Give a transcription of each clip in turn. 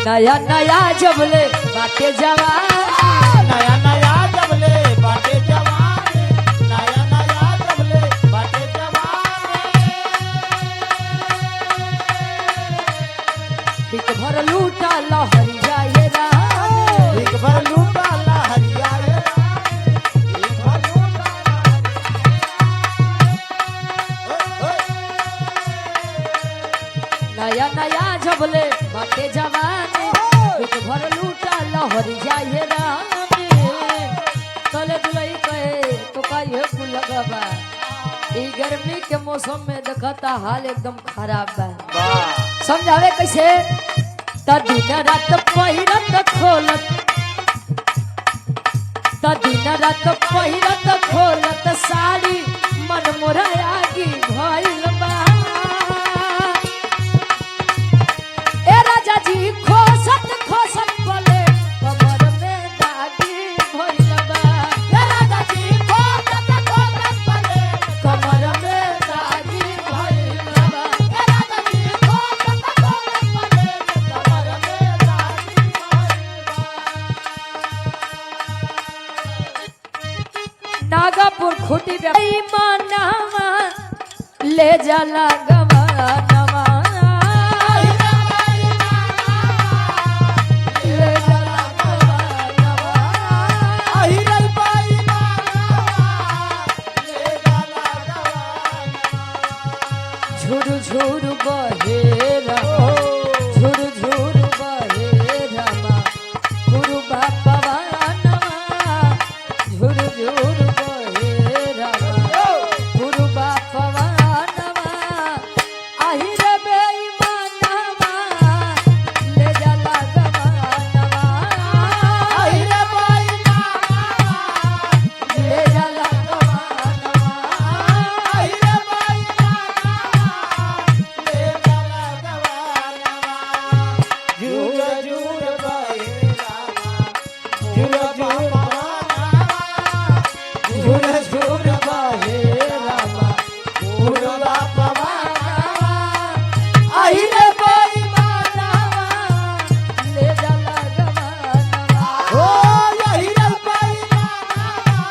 नया नया जबले बाटे जवान। नया नया जबले बाटे जवानी, नया नया जबले बाटे जवानी। हिक भर लूटा लहरी जाए रानी। एक भर लूटा लहरिया ये रानी, एक भर लूटा लहरिया। ओए, नया नया जबले बाटे जवानी, हिक भर लूटा लहरी जाए रानी। तले दुलई कहे तो काहे कुलगबा, ई गर्मी के मौसम में देखता हाल एकदम खराब बा। वाह। समझावे कैसे? त दिन रात पहिरत खोलत, त दिन रात पहिरत खोलत साड़ी, मन मोरा आगी भइल बा। ए राजा जी, खोसत खोसत पले कमर में दागी भइल बा। ए राजा जी, खोजत खोजत पले, कमर में दागी भइल बा। ए राजा जी, खोजत खोजत पले, कमर में दागी भइल बा। नागापुर खूटी पे मनावा ले जाला गवानवा, ले जाला गवानवा। अहिरल पाई मानवा, ले जाला गवानवा। झुरु झुरु बहे रमा, झुरु झुरु बहे रमा गुरु बापवानवा, झुरु झुरु बहे रमा गुरु बापवानवा। आहिरे बेईमानवा ले जाला गवानवा, अहिरे पाई मानवा, ले जाला गवानवा। अहिरे पाई मानवा, ले जाला गवानवा। झूर झूर बहे रामा, झूर झूर पवानवा, झूर झूर बहे रामा, गुरु पवानवा। आहिरे बेईमानवा ले जाला गवानवा। ओ अहिरे पाई मानवा,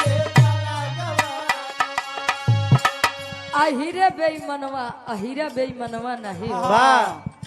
ले जाला गवानवा। अहिरे बेईमानवा, अहिरे बेईमानवा नहीं हो। वाह।